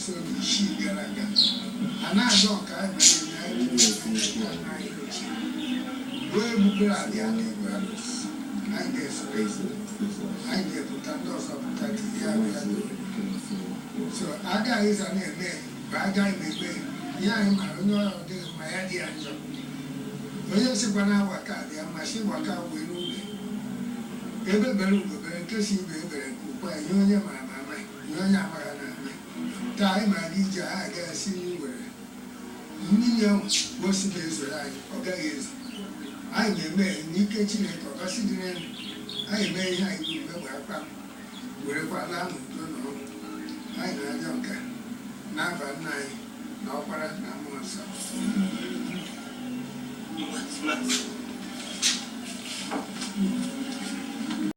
56 gara aga a na-azọ nke anyị ma na-eme anyị nna anyị ochie ruo egbukpere abịa na-egbu anyị na-eso, anyị na-epụta, ndị ọzọ pụta tinye ya bịa. So agaghị ịza na-eme bụ agaghị m eme ihe anyị mara. Onye ọrụ dịghị mma, ya dị ya njọ. Onye sịkwa na agbaka dị ya mma, si gbaka wee n'ụlọ ebe bere ugo bere, nke si ibe ebere nke ukwu. Ihe onye mara ma ama, ihe onye amaghị na ama. Taa anyị mara ije, anyị agaghị si were mmiri ahụ gosi na-ezoro anyị, ọ gaghị ezo. Anyị na-eme n'ike Chineke, ọgasị dị n'elu. Anyị eme ihe anyị bụ mgbe akpa werekwa laa n'udo na ọṅụ. Anyị na-arịọ nka n'afa nna anyị na ọkpara na mmụọ nsọ. Smart.